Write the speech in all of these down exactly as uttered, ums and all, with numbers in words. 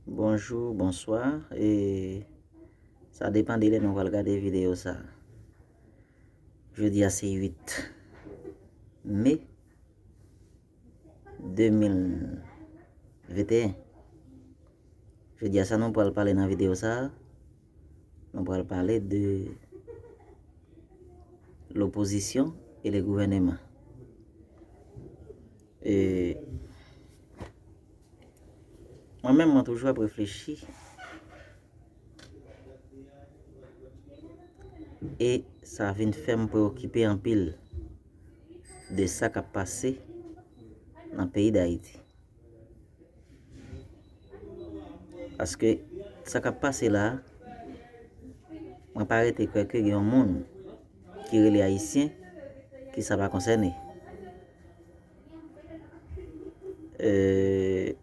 Bonjou, bonswa. E sa depann de lè nou pral gade videyo sa. Jodi a se uit me de mil venteyen. Jodi a sa nou pral pale nan videyo sa, nou pral pale de lopozisyon e le gouvernement. E mwen menm mwen toujou ap reflechi e sa vin fè m preokipe anpil de sa k ap pase nan peyi Dayiti. Paske sa k ap pase la, mwen pa rete kwè ke gen yon moun ki rele Ayisyen ki sa pa konsène. E,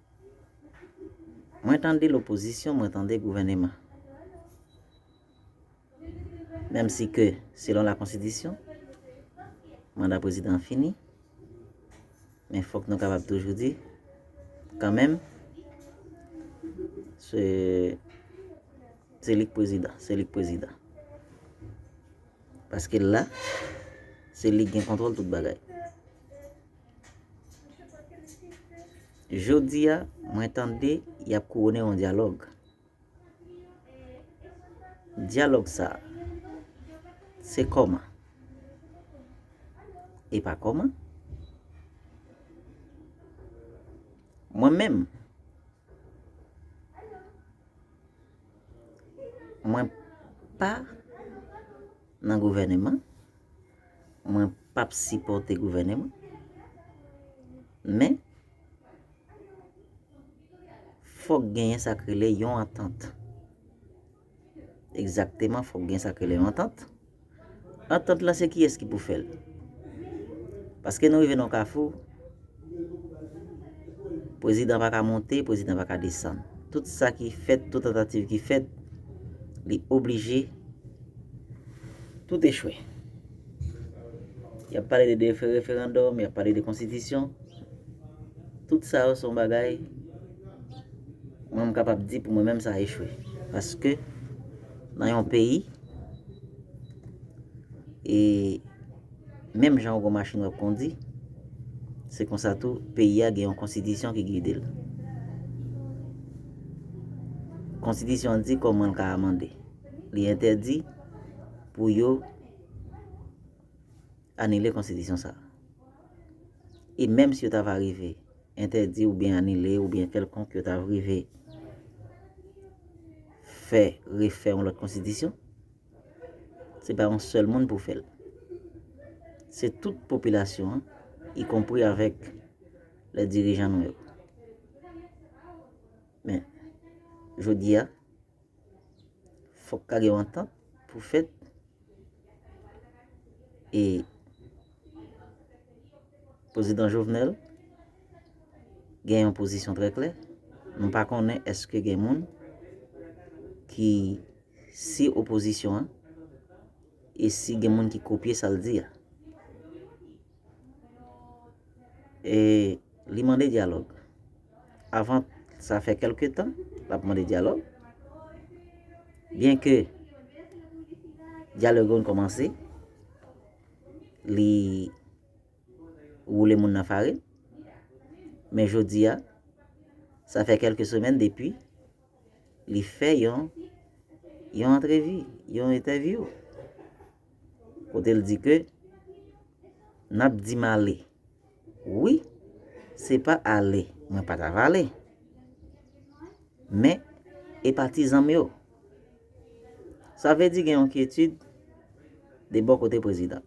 mwen tande lopozisyon, mwen tande gouvèneman. Menm si ke, selon la konstitisyon, manda prezidan an fini, men fòk nou kapab toujou di, kanmenm, se, se li k prezidan, se li k prezidan. Paske la, se li k gen kontwòl tout bagay. Jodi a, mwen tande y ap kouwone yon dyalòg. Dyalòg sa a, se kòman? E pa kòman? Mwen menm, mwen pa nan gouvèneman, mwen p ap sipòte gouvèneman, men fòk genyen sa k rele yon antant. Egzakteman, fòk gen sa k rele yon antant. Antant lan, se kiyès ki pou fè l? Paske nou rive nan yon kafou, prezidan pa ka monte, prezidan pa ka desann. Tout sa ki fèt, tout tantativ ki fèt, li oblije tout echwe. Y ap pale de, de referandòm, y ap pale de konstitisyon. Tout sa yo se yon bagay mwen m kapab di pou mwen menm sa echwe. Paske nan yon peyi, e menm jan yon gwo machin w ap kondi, se konsa tou peyi a gen yon konstitisyon ki gide l. Konstitisyon an di kòman l ka amande. Li entèdi pou yo anile konstitisyon sa a. E menm si yo ta va rive entèdi oubyen anile oubyen kèlkonk yo ta rive fè refè yon lòt konstitisyon, se pa yon sèl moun pou fè l. Se tout popilasyon an, ikonpri avèk lè dirijan nou yo. Men, jodi a, fòk ka gen yon antant pou fèt. E prezidan Jovenel gen yon pozisyon trè klè. Nou pa konnen èske gen moun ki si opozisyon an e si gen moun ki kopye sa l di a. E li mande dyalòg. Avan sa fè kèlke tan, l ap mande dyalòg. Byenke dyalòg yo kòmanse, li woule moun nan farin. Men jodi a, sa fè kèlke semèn depi li fè yon, yon antrevi, yon entèvyou. Kote l di ke n ap di m ale. Wi, se pa ale, mwen pa ta va ale. Men, e patizan m yo. Sa vle di gen yon enkyetid de bò kote prezidan.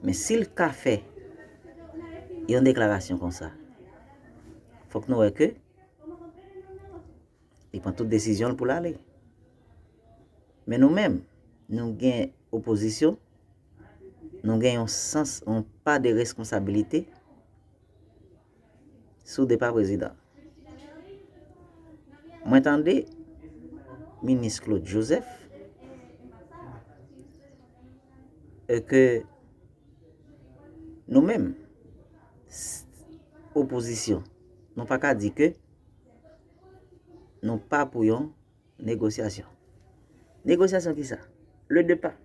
Men si l ka fè yon deklarasyon konsa, fòk nou wè ke li pran tout desizyon l pou l ale. Men nou menm, nou gen opozisyon, nou gen yon sans, yon pa de responsabilite sou depa prezidan. Mwen tande minis Claude Joseph e ke nou menm, s- opozisyon, nou pa ka di ke nou pa pou yon negosyasyon. Negosyasyon kisa? Le départ.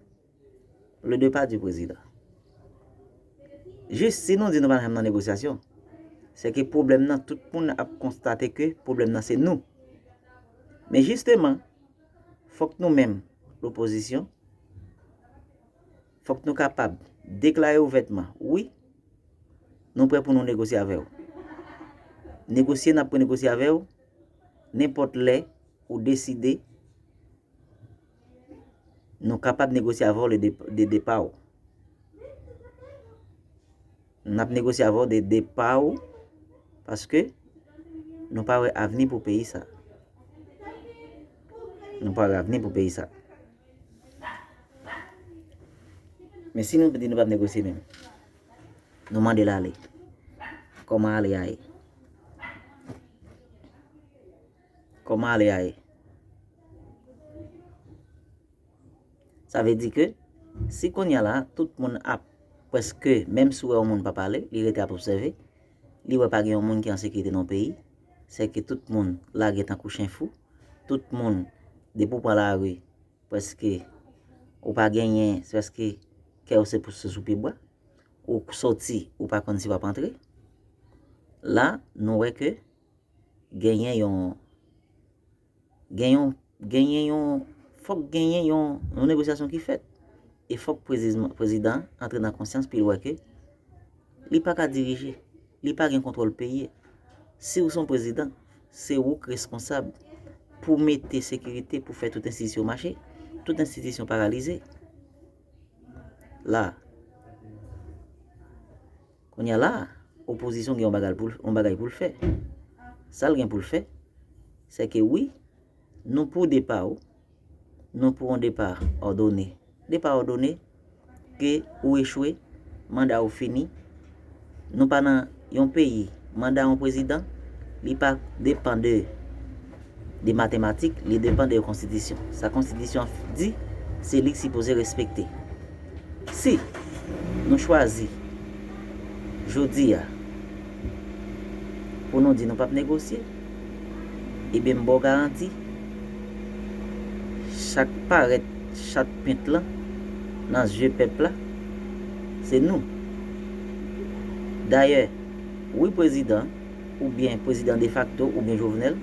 Le départ du président. Jis si nou di nou pa janm nan negosyasyon, se ke pwoblèm nan, tout moun ap konstate ke pwoblèm nan se nou. Men jisteman, fòk nou menm, lopozisyon, fòk nou kapab deklare ouvètman, wi, nou prè pou nou negosye avè w. Negosye, n ap negosye avè w, nenpòt lè ou deside, nou kapab negosye avè w le dep-, de depa w. N ap negosye avè w de depa w, paske nou pa wè avni pou peyi sa. Nou pa wè avni pou peyi sa. Men si nou di nou p ap negosye menm, nou mande l ale. Kòman ale a ye? Kòman ale a ye? Sa vle di ke si kounye a la, tout moun ap prèske, menm si w wè yon moun pa pale, li rete ap obsève, li wè pa gen yon moun ki an sekirite nan peyi, se ke tout moun lage tankou chen fou, tout moun, depi w pran lari, prèske ou pa genyen, se prèske kè w se pou se sou pye bwa, ou soti, ou pa konn si w ap antre. La, nou wè ke genyen yon, gen yon, genyen yon, fòk genyen yon, yon negosyasyon ki fèt. E fòk preziz-, prezidan antre nan konsyans pou l wè ke li pa ka dirije, li pa gen kontwòl peyi. Si w se yon prezidan, se ou k reskonsab pou mete sekirite, pou fè tout enstitisyon mache. Tout enstitisyon paralize. La, kounye a la, opozisyon gen yon bagay pou l, yon bagay pou l fè. Sa l gen pou l fè, se ke wi, nou pou depa w, nou pou yon depa òdone. Depa òdone, ke ou echwe, manda w fini. Nou pa nan yon peyi, manda yon prezidan, li pa depann de, de matematik, li depann de yon konstitisyon. Sa konstitisyon an di, se li k sipoze respekte. Si nou chwazi jodi a pou nou di nou p ap negosye, ebyen m ba w garanti, sa k parèt chat pent lan nan zye pèp la, se nou. Dayè, wi prezidan, oubyen prezidan defakto, oubyen Jovenel,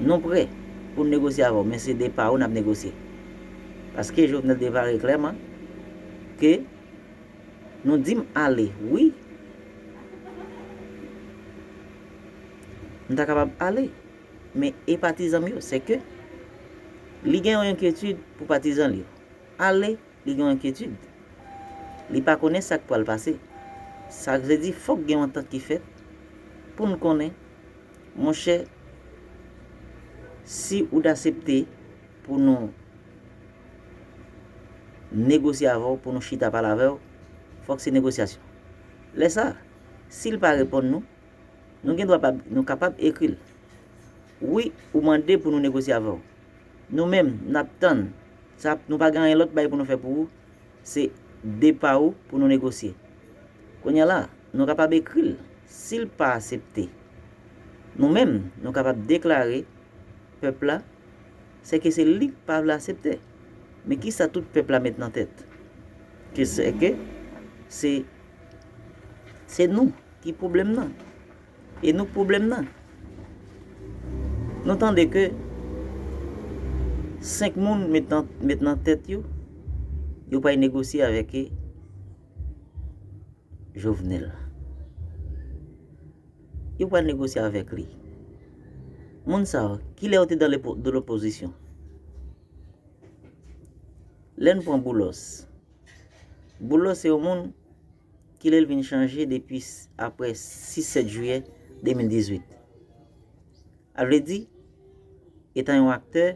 nou prè pou n negosye avè w, men se depa w n ap negosye. Paske Jovenel deklare klèman ke nou di m ale, wi, m ta kapab ale. Men e patizan m yo, se ke li gen yon enkyetid pou patizan l yo. Ale, li gen yon enkyetid. Li pa konnen sa k pral pase. Sa vle di, fòk gen yon antant ki fèt pou n konnen, monchè, si ou t aksepte pou nou negosye avè w, pou nou chita pale avè w, fòk se negosyasyon. Lè sa a, si l pa reponn nou, nou gen dwa pa, nou kapab ekri l. Wi, ou mande pou nou negosye avè w. Nou menm, n ap tann. Sa, nou pa gen anyen lòt bagay pou nou fè pou ou. Se depa ou pou nou negosye. Kounye a la, nou kapab ekri l. Si l pa aksepte, nou menm, nou kapab deklare pèp la, se ke se li k pa vle aksepte. Men kisa tout pèp la met nan tèt? Ke se ke se, se nou ki pwoblèm nan. E nou k pwoblèm nan. Nou tande ke senk moun met nan, met nan tèt yo, yo pral negosye avèk Jovenel. Yo pral negosye avèk li. Moun sa yo, kilè yo te dan lepo-, de lopozisyon? Lè n pran Boulos. Boulos se yon moun, kilè l vin chanje depi s-, apre sis sèt jiyè de mil dizuit. A vle di, etan yon aktè,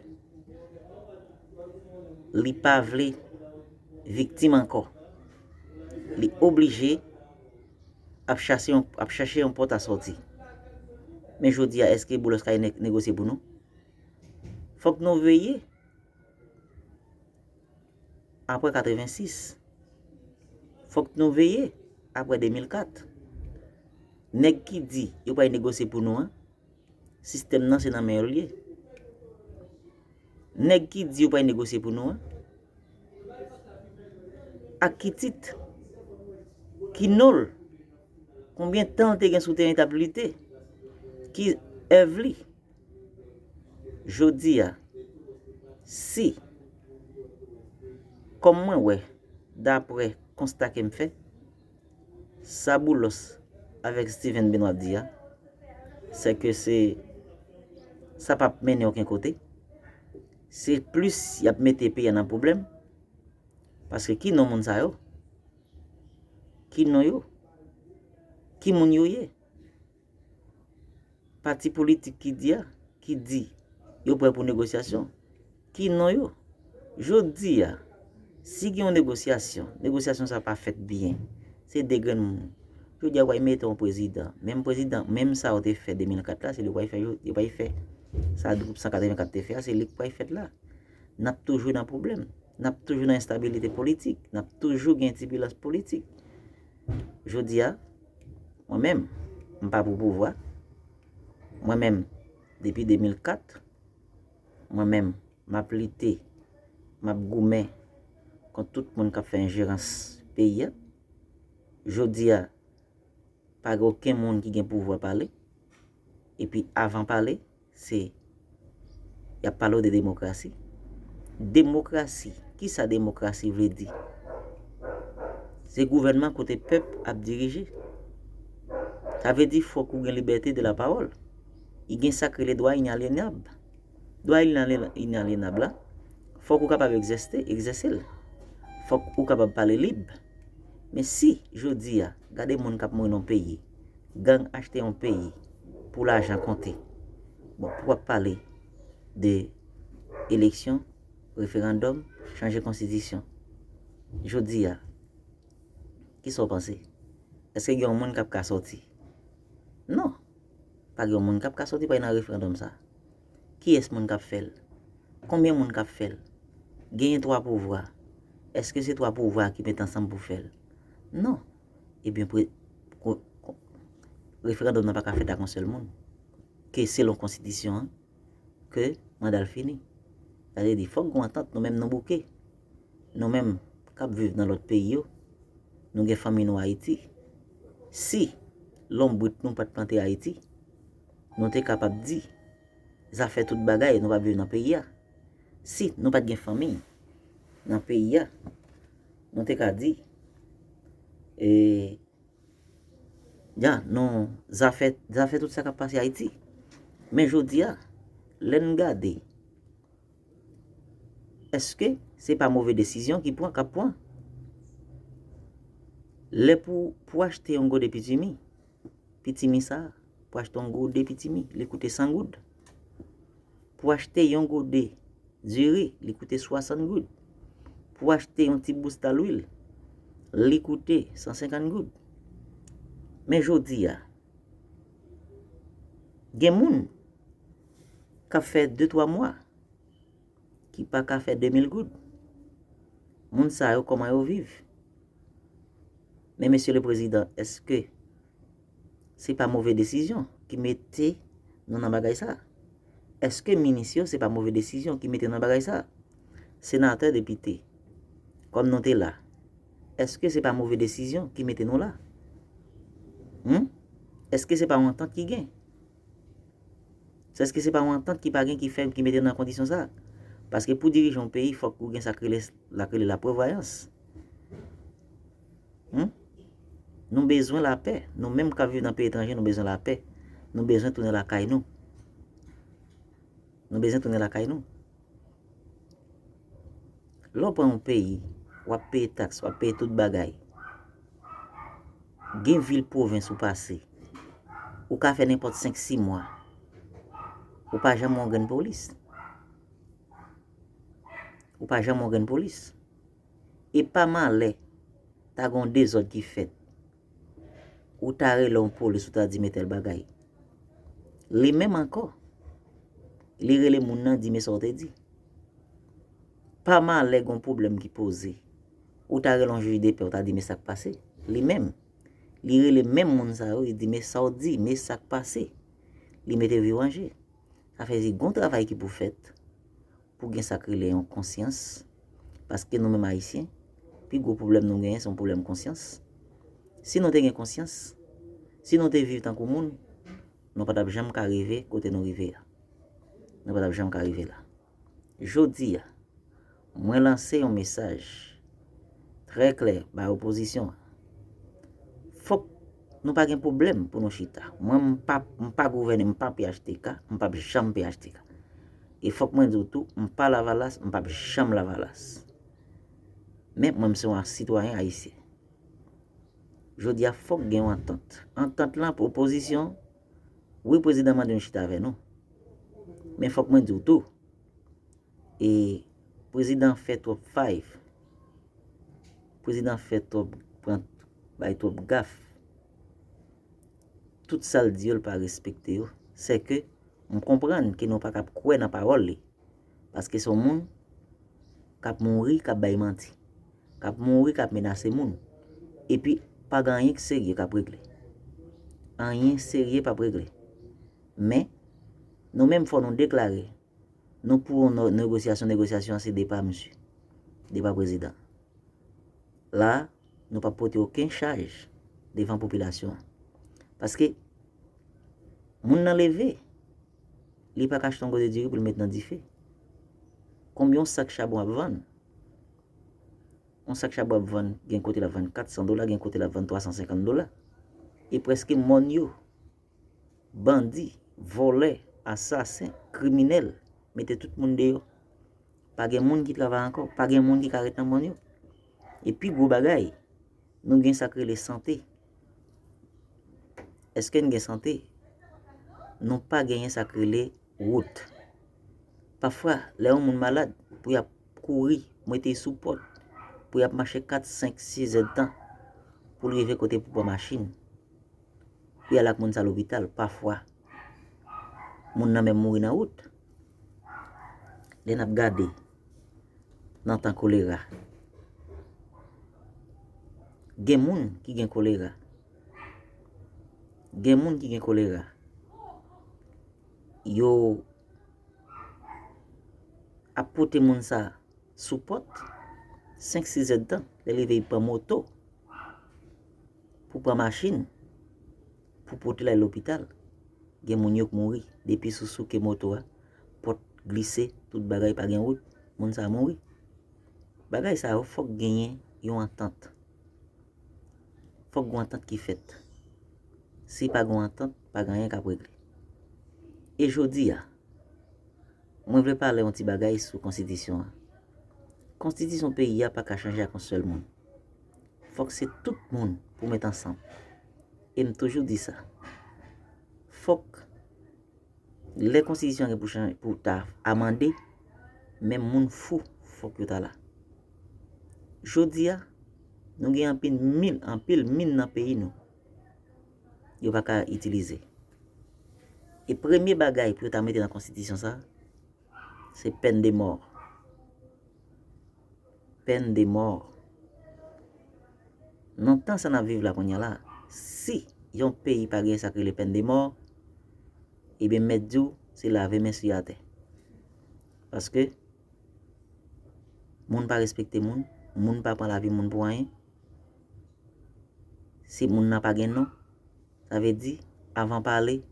li pa vle viktim ankò. Li oblije ap chache yon, ap chache yon pòt a sòti. Men jodi a, èske Boulos ka ne-, negosye pou nou? Fòk nou veye apre katrevensis. Fòk nou veye apre de mil kat. Nèg ki di yo pral negosye pou nou an, sistèm nan se nan men yo l ye. nèg ki di yo pral negosye pou nou an, ak ki tit, ki non l, konbyen tan l te gen sou teren t ap lite, ki èv li. Jodi a, si, kòm mwen wè, daprè konsta ke m fè, sa Boulos avèk Steven Benoît ap di a, se ke se, sa p ap mennen okenn kote. Se plis y ap mete peyi a nan pwoblèm. Paske ki non moun sa yo? Ki non yo? Ki moun yo ye? Pati politik ki di a, ki di yo prè pou negosyasyon. Ki non yo? Jodi a, si gen yon negosyasyon, negosyasyon sa pa fèt byen, se de grenn moun. Jodi a, w pral mete yon prezidan. Menm prezidan, menm sa yo te fè de mil kat la, se li w pral fè, yo pral fè. Sa gwoup san katrevenkat te fè a, se li k pral fèt la. N ap toujou nan pwoblèm. N ap toujou nan enstabilite politik. N ap toujou gen tibilans politik. Jodi a, mwen menm, m pa pou pouvwa. Mwen menm, depi de mil kat, mwen menm, m ap lite, m ap goumen kont tout moun k ap fè enjerans peyi a. Jodi a, pa gen okenn moun ki gen pouvwa pale. Epi avan pale, se, y ap pale w de demokrasi. Demokrasi, kisa demokrasi vle di? Se gouvènman kote pèp ap dirije. Sa vle di fòk ou gen libète de la pawòl. I gen sa k rele dwa inalyenab. Dwa inalye-, inalyenab la, fòk ou kapab egzèste, egzèse l. Fòk ou kapab pale lib. Men si, jodi a, gade moun k ap mouri nan peyi, gang achte yon peyi pou lajan konte. Bon, pou w ap pale de eleksyon, referandòm, chanje konstitisyon. Jodi a, kisa w panse? Èske gen yon moun k ap ka sòti? Non. Pa gen yon moun k ap ka sòti pale nan referandòm sa. Kiyès moun k ap fè l? Konbyen moun k ap fè l? Genyen twa pouvwa. Èske se twa pouvwa ki met ansanm pou fè l? Non. Ebyen, pre-, ko-, ko-, referandòm nan pa ka fèt ak yon sèl moun. Ke selon konstitisyon an, ke manda l fini. Sa vle di, fòk gon antant, nou menm nou bouke. Nou menm k ap viv nan lòt peyi yo, nou gen fanmi nou Ayiti. Si lonbrit nou pa t plante Ayiti, nou te kapab di, zafè tout bagay, nou p ap viv nan peyi a. Si nou pa t gen fanmi nan peyi a, nou te ka di, e, Ya, non, zafè, zafè tout sa k ap pase Ayiti. Men jodi a, lè n gade, èske se pa move desizyon ki pran, k ap pran? Lè pou, pou achte yon gode pitimi, pitimi sa, pou achte yon gode pitimi, li koute san goud. Pou achte yon gode diri, li koute swasant goud. Pou achte yon ti bousta lwil, li koute san senkant goud. Men jodi a, gen moun k ap fè de twa mwa ki pa ka fè de mil goud. Moun sa yo, kòman yo viv? Men, Mesye le Prezidan, èske se pa move desizyon ki mete nou nan bagay sa? Èske minis yo se pa move desizyon ki mete nou nan bagay sa? Senatè, depite, kòm nou te la, èske se pa move desizyon ki mete nou la? Hmm? Èske se pa yon antant ki gen? Èske se pa yon antant ki pa gen ki fè, ki mete nou nan kondisyon sa? Paske pou dirije yon peyi, fòk ou gen sa k rele, la k rele laprevwayans. Hmm? Nou bezwen lapè. Nou menm k ap viv nan peyi etranje, nou bezwen lapè. Nou bezwen tounen lakay nou. Nou bezwen tounen lakay nou. Lè w pran yon peyi, w ap peye taks, w ap peye tout bagay. Gen vil pwovens ou pase, ou ka fè nenpòt senk, sis mwa. Ou pa janm wè yon grenn polis. Ou pa janm wè yon grenn polis. E pa malè, ta gen yon dezòd ki fèt. Ou ta rele yon polis, ou ta di, "Men tèl bagay." Li menm ankò, li rele moun nan, di, "Men sa w te di." Pa malè, gen yon pwoblèm ki poze, ou ta rele yon jij de pè, ou ta di, "Men sa k pase." Li menm, li rele menm moun sa yo, li di, "Men sa w di, men sa k pase." Li mete vi w an je. Sa fè di, gen yon travay ki pou fèt. pou gen sa k rele yon konsyans. Paske nou menm Ayisyen, pi gwo pwoblèm nou genyen se yon pwoblèm konsyans. Si nou te gen konsyans, si nou te viv tankou moun, nou pa t ap janm ka rive kote nou rive a. Nou pa t ap janm ka rive la. Jodi a, mwen lanse yon mesaj trè klè bay opozisyon an. Fòk nou pa gen pwoblèm pou nou chita. Mwen, m pa, m pa gouvène, m pa P H T K, m p ap janm P H T K. E fòk mwen di w tou, m pa Lavalas, m p ap janm Lavalas. Men mwen, m se yon sitwayen ayisyen. Jodi a, fòk gen yon antant. Antant lan, opozisyon, wi, prezidan mande nou chita avè nou. Men fòk mwen di w tou, e prezidan fè twòp fayv. Prezidan fè twòp, pran, bay twòp gaf. Tout sa l di yo, l pa respekte yo. Sèke m konprann ke nou pa kab kwè nan pawòl li. Paske se yon moun k ap mouri, k ap bay manti. K ap mouri, k ap menase moun. Epi, pa gen anyen k serye k ap regle. Anyen serye p ap regle. Men, nou menm fò nou deklare, nou pou yon no-, negosyasyon, negosyasyon an se depa misye. Depa prezidan. La, nou p ap pote okenn chaj devan popilasyon an. Paske, moun nan leve, li pa ka achte yon gote diri pou l met nan dife. Konbyen yon sak chabon ap vann? Yon sak chabon ap vann, gen kote l ap vann kat san dola, gen kote l ap vann twa san senkant dola. E prèske mòn yo, bandi, vòlè, asasen, kriminèl, mete tout moun deyò. Pa gen moun ki travay ankò, pa gen moun ki ka ret nan mòn yo. E pi gwo bagay, nou gen sa k rele sante. Èske n gen sante? Nou pa genyen sa k rele wout. Pafwa, lè yon moun malad, pou y ap kouri, mete sou pòt, pou y ap mache kat, senk, sis èdtan, pou l rive kote pou pran machin, pou y al ak moun sa lopital, pafwa, moun nan menm mouri nan wout. Lè n ap gade, nan tan kolera, gen moun ki gen kolera. Gen moun ki gen kolera. Yo ap pote moun sa sou pòt, senk, sis èdtan, lè l rive, y pran moto pou pran machin, pou pote l al lopital. Gen moun yo k mouri, depi sou souke moto a, pòt glise, tout bagay, pa gen wout, moun sa a mouri. Bagay sa yo, fòk genyen yon antant. Fòk gen yon antant ki fèt. Si pa gen yon antant, pa gen anyen k ap regle. E jodi a, mwen vle pale yon ti bagay sou konstitisyon an. Konstitisyon peyi a pa ka chanje ak yon sèl moun. Fòk se tout moun pou met ansanm. E m toujou di sa. Fòk lè konstitisyon an gen pou chanje, pou ta amande, menm moun fou, fòk yo ta la. Jodi a, nou gen anpil min, anpil min nan peyi nou. Yo pa ka itilize. E premye bagay pou yo ta mete nan konstitisyon sa, se pèn de mò. Pèn de mò. Nan tan sa n ap viv la kounye a la, si yon peyi pa gen sa k rele pèn de mò, ebyen, m mèt di w, se lave men sou atè. Paske, moun pa respekte moun, moun pa pran lavi moun pou anyen. Si moun nan pa gen non, sa vle di, avan pale,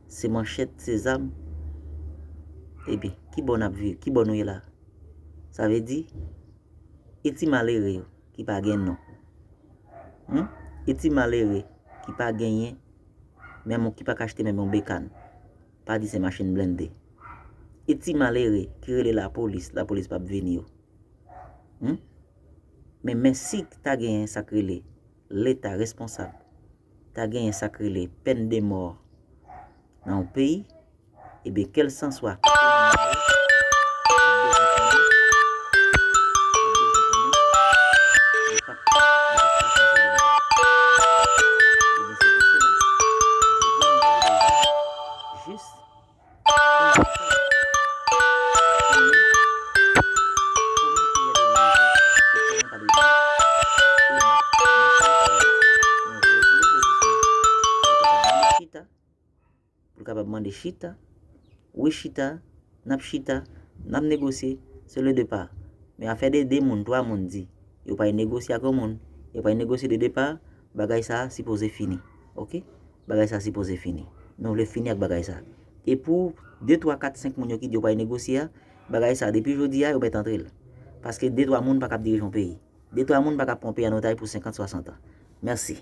se manchèt, se zam. Ebyen, ki bò n ap viv, ki bò nou ye la? Sa vle di, e ti malere yo ki pa gen non? Hmm? E ti malere ki pa genyen, menm yon, ki pa ka achte menm yon bekàn, pa di se machin blende. E ti malere ki rele lapolis, lapolis p ap vini yo. Hmm? Men, men si ta genyen sa k rele Leta responsab, ta genyen sa k rele pèn de mò nan yon peyi, ebyen, kèlkanswa kote moun nan ye, yo p ap bezwen konnen, yo p ap bezwen konnen, yo p ap, yo p ap ka chanje de bagay. Ebyen, se pou sela, jodi a, nou ta vle jis pou l kapab mande chita. Wi, chita, n ap chita, N ap negosye, se le depa. Men afè de de moun, twa moun di yo pral negosye ak yon moun, yo pral negosye de depa, bagay sa a sipoze fini. Oke? Bagay sa a sipoze fini. Nou vle fini ak bagay sa a. E pou de, twa, kat, senk moun yo ki di yo pral negosye a, bagay sa a, depi jodi a, yo mèt antre l. Paske de, twa moun pa kab dirije yon peyi. De, twa moun pa kab pran peyi an otaj pou senkant, swasant an. Mèsi.